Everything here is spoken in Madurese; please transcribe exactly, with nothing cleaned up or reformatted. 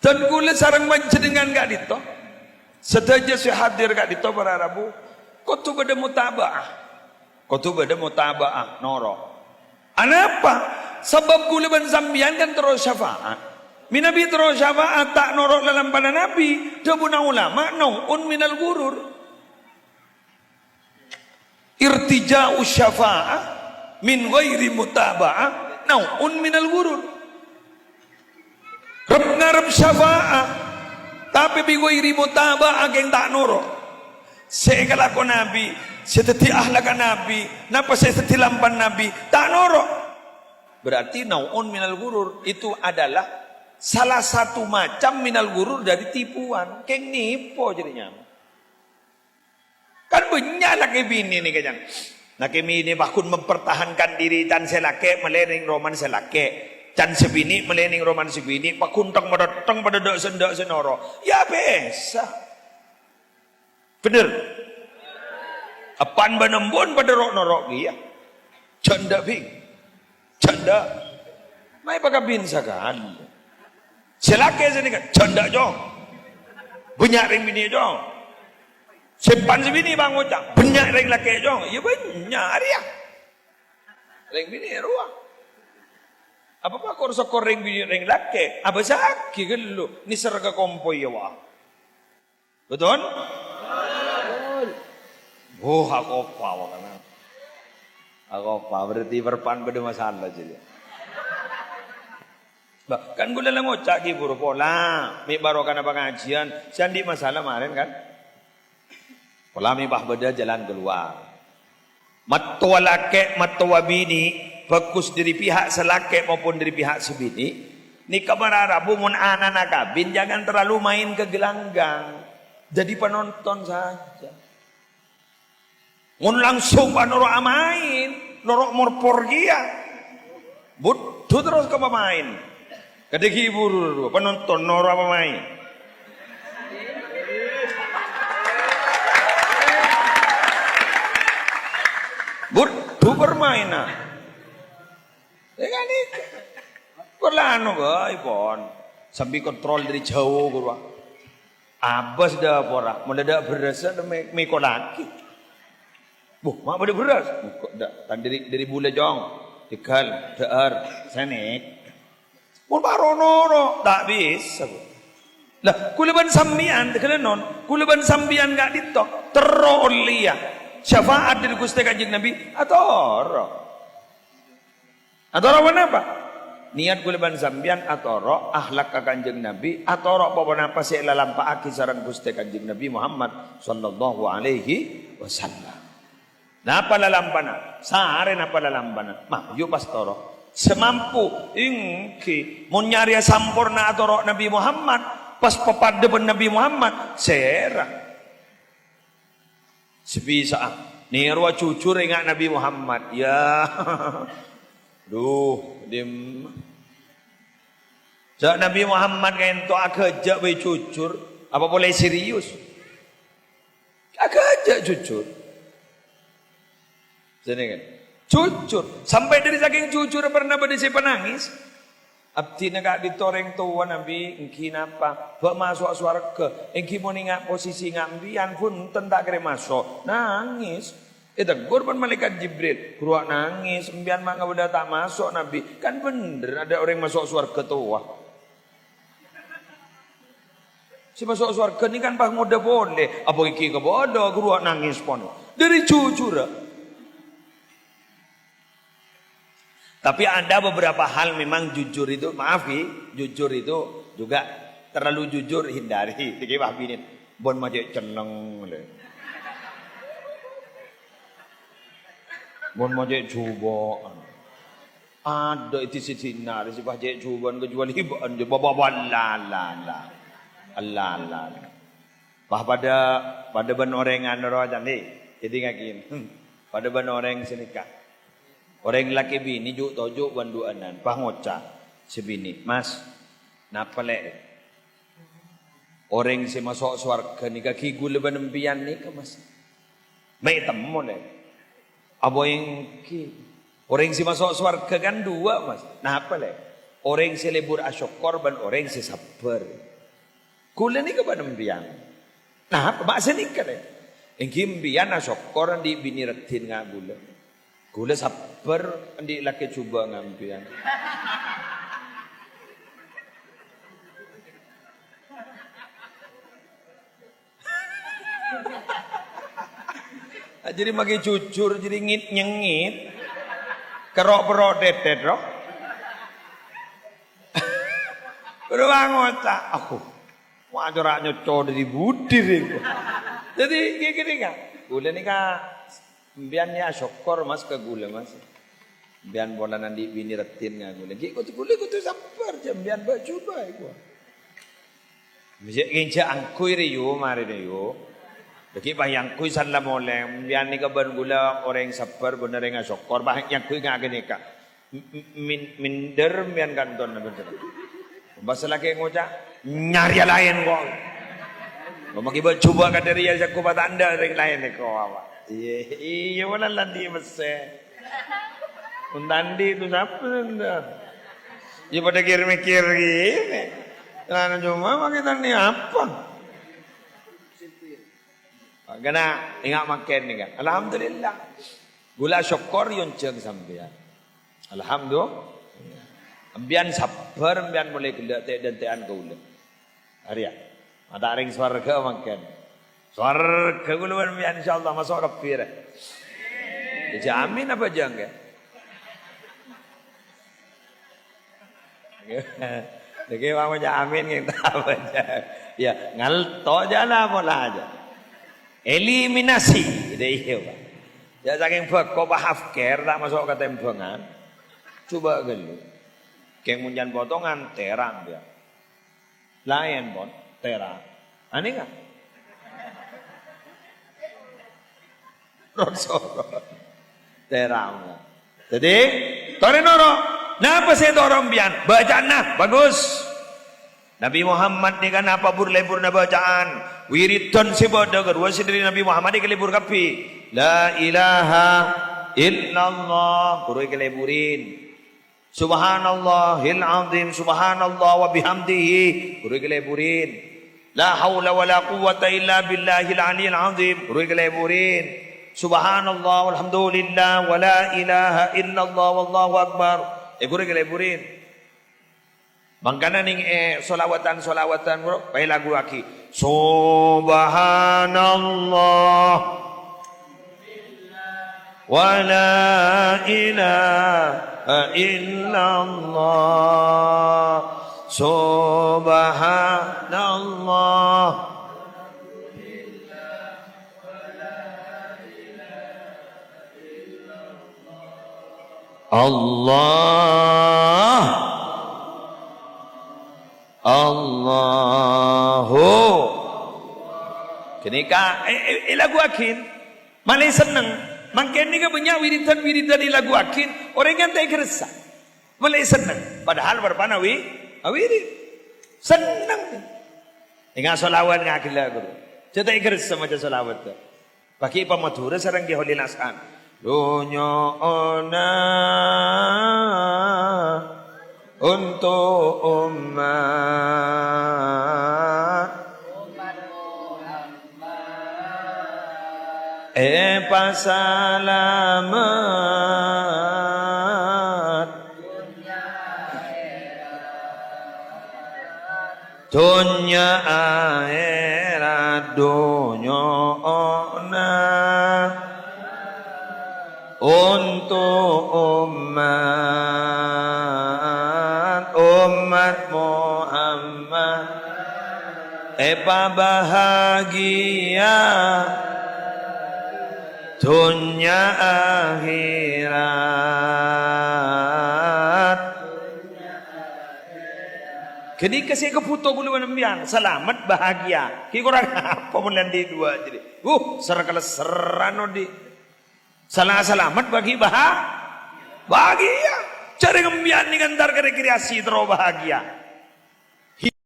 Dân kaulâ sareng panjhennengngan ka'dinto, sadhâjâ sè hadir ka'dinto para rabu, kodhu bâdâ mutaba'ah. Kodhu bâdâ mutaba'ah, noro'. Anapa? Sabâb kaulâ bân sampèyan kan terro syafa'at. Mènabi terro syafa'at ta' noro' lalampana Nabi, dhâbuna ulama, "Nau'un minal ghurur." Irtija'u syafa'ah min ghairi mutaba'ah nau'un minal ghurur. Rep-ngarep syafa'ah, tapè bi ghairi mutaba'ah, kèng ta' noro'. Sè èkalako Nabi, sè dhâddhi akhlakka Nabi, napa sè dhâddhi lampan Nabi, ta' noro'. Berarti nau'un minal ghurur itu adalah salah satu macam minal ghurur dari tipuan. Kèng nèpo jârèya. Kan bânnya' lakè binè nèka, can. Lakè binè paggun mempertahankan diri, can sè lakè' mellè nèng romana sè lakè'. Can sè binè' mellè nèng romana sè binè', paggun teng-matettheng padâ dâ'-sèndâ' sè noro'. Ya biasa. Bhender? Eppa'na bân embu'na padâ ro'-noro' kèya. Jhâ' endâ', Bhing. Jhâ' endâ'. Ma' èpakabin sakalè. Sè lakè sè nèka, jhâ' endâ', Cong. Bânnya' rèng binè', Cong. Sè pan sè binè' pangoca', bânnya' rèng lakè', Cong. Iyâ bânnya' arèya. Rèng binè' rowa. Apa pakor-sokor rèng binè' rèng lakè'? Abâsaghi ghâllu, nèser ka kompoy, yâ, wa. Betul? Oh, akopa, makana. Akopa, berarti perpan bâdâ masalah, jadi. Bah, kan kaulâ la ngoca' ghi' buru pola, mè' barokana pangajiân, sè andi' masalah marèn, kan? Pola mè' pas bâdâ jalan keluar. Mattowa lakè', mattowa binè', bhâghus dâri pihak sè lakè' maupun dâri pihak sè binè', nèka para rabu mon ana'na kabin jangan terlalu main ke gelanggang. Jadi penonton saja. Mon langsung panoro' amain, noro' morpor kèya. Budhu terros ka pamain. Kadhi ghi' buru, penonton noro' pamain. Budhu permainan. Ya kan itu. Perlu anu, boy, pon. Sambi kontrol dâri jhâu, ghuru. Abâs dâ' pora, mon dâ' bherrâs, dâ' me-, mèkolaghi. Buh, ma' bâdâ bherrâs? Kok dâ', kan dâri, dâri bulâ, Cong. Tegal, dâ'âr, sènè'. Mon paro noro', ta' bisa, Bu. Lah, kaulâ bân sampèyan, tegghâlânon, kaulâ bân sampèyan ka'dinto, terro ollèya syafa'at dâri Ghustè Kanjeng Nabi, atoro'. Atoro' ponapa? Niyat kaulâ bân sampèyan atoro' akhlak ka Kanjeng Nabi, atoro' pa-ponapa sè èlalampa'aghi sareng Ghustè Kanjeng Nabi Muhammad sallallahu alaihi wasallam. Napa lalampana? Sarè napa lalampana? Mayu pas toro'. Sè mampu, èngghi. Mon nyarèya samporna atoro' Nabi Muhammad, pas papadâ bân Nabi Muhammad, sèra. Sè bisa'a. Nèrowa jujur enga' Nabi Muhammad. Ya. Duh, dim. Jhâ' Nabi Muhammad kaènto aghâjâ' bhâi jujur. Apa polè serius? Aghâjâ' jujur. Jenengan. Jujur. Sampè' dâri sakèng jujurra pernah bâdâ sè panangès. Abdhina ka'dinto orèng towa, Nabi, èngghi napa? Bâ' maso'a sowarghâ. Èngghi mon enga' posisi nga' empèyan, bhunten ta' kèra maso'. Nangès. Ètegghur bân Malaèkat Jibril. Ghuru nangès, empèyan ma' ngabâdâ ta' maso', Nabi. Kan bhender, adâ' orèng maso' sowarghâ towa. Sè maso' sowarghâ nèka kan pas ngodâ polè. Apa èngghi kabâdâ, ghuru nangès pon. Dâri jujurra. Tapi ada beberapa hal memang jujur itu, maaf, Ki, jujur itu juga terlalu jujur hindari. Iki wah binin, "Bon ma' cè' cenneng, lè. Bon ma' cè' jubâ'." Adâ' è sè dinna' rè sè pas cè' jubâ'ân kecuali bâ'ân jubâ', bâ-, bâ-, la, la, la. La, la, la. Pas padâ, padâ bân orèng anu rowa, can, è, èdingngaghi. Hmm. Padâ bân orèng sè nèka. Orèng lakè binè ju'-toju' bân du'ânan, pas ngoca' sè binè, "Mas, napa, Lè'?" Orèng sè maso' sowarghâ nèka ghi' ghulâ bân empèyan nèka, Mas. Mè' ètemmo, Lè'. Apa èngghi? Orèng sè maso' sowarghâ kan duwâ', Mas. Napa, Lè'? Orèng sè lebur asokkor bân orèng sè sabbhâr. Ghulâ nèka bân empèyan. Napa ma' sanèka, lè? Èngghi empèyan asokkor andi' binè raddhin nga' ghulâ. Ghulâ sabbhâr andi' lakè jhubâ' nga' empèyan. Jadi mangkè jujur, jadi ngit-nyengit. Kero'-pero' tètèt, ro. Bârâmma ngoca', "Aku, wah, cora' nyocco dâri budi, rè." Jadi, ghi-, gini, Kak. Ghulâ nèka, empèyan ya syukur, Mas, ka ghulâ, Mas. Empèyan polana andi' binè raddhin nga' ghulâ. Ghi' kodhu ghulâ kodhu sabbhâr, jhâ' empèyan bâ' jhubâ' iku. Mèjâ' ngènjhâ' angghuy rè, yu, marèna, yu. Dhâggi' pas èangghuy san la molè, empèyan nèka bân ghulâ orèng sabbhâr bân orèng asokkor, pas èangghuy nga' ghânèka. M-, m-, min-, minder empèyan kanton, bhender. Pas lakè ngoca', "Nyarèya laèn, kok." Kok mangkè bâ' jhubâ' kadhâriyâ, sèngko' patandhâ orèng laèn, kok apa? Iyâ, iyâ, wala landi' pèssè. Mon ta' andi' tu sapa, Nanda? Iyâ, padâ kèr-mèkkèr gini. Lah, coma mangkè ta' andi' apa? Makana, enga' mangkèn nèka. Alhamdulillah. Ghulâ sokkor èonjhâng sampèyan. Alhamdulillah. Empèyan sabbhâr, empèyan molaè ghellâ' tè'-dântè'an kaulâ. Arèya. Mata' rèng sowarghâ mangkèn. Sowarghâ ghulâ bân empèyan, insyaallah, maso' kabbhi, rè. Èjhâ' amin apa jhâ' engghi? Nèkè mau baca amin, ngghi, ta' baca. Ya, ngalto jhâ' la pola jhâ'. Eliminasi, gitu, iyâ, Pak. Ya, sakèng bhâko, Pak, afkèr, ta' maso' ka tèmbhângan. Coba ghâllu. Kèng mon jhân potongan, tèrang, ya. Laèn, pon, tèrang. Anèka. Ron-soron. Tèrang. Dhâddhi, torè noro'. Napa sè ètoro' empèyan? Bâca'anna, bagus. Nabi Muhammad nèka napa bur-lèburrâ bâca'an? Wiridan sè bâdâ ghâruwa sè dhâri Nabi Muhammad èkalèbur kabbhi. La ilaha illallah, ghuru èkalèburin. Subhanallahil azim, subhanallah wa bihamdihi, ghuru èkalèburin. La haula wa la quwwata illa billahil aliyil azim, ghuru èkalèburin. Subhanallah walhamdulillah wa la ilaha illallah wallahu akbar, eh, ghuru èkalèburin. Mangkana nèng è sholawatan-sholawatan, bro, paèlaguwaghi. Subhanallah. Wa la ilaha illallah. Subhanallah. Allah. Allahu. Ghânèka, è-, è-, èlaguwaghin. Malè senneng. Mangkèn nèka bânnya' wiridan-wiridan èlaguwaghin. Orèng nyantai kersa. Malè senneng. Padahal bârbâna wi-, awirid. Senneng. Enga' sholawat ngagella, ghuru. Jhâ' ta' kersa maca sholawat. Bâgi pamadhurâ sareng Ki Holil Hasan. Dunyo'ona untuk umat èpasalamet. Dhunnya aherat dunyo'ona untuk umat, umat Muhammad èpabahagia dhunnya aherat. Ghânèka sè èkabhuto kaulâ bân sampèyan, salamet, bahagia. Ghi' korang apa mon la andi' duwâ' jârèya? Uh, ser-kalesseran odi'. Sala-, salamet bâgi baha-, bahagia. Jârèya empèyan nèka entar ka rekreasi terro bahagia.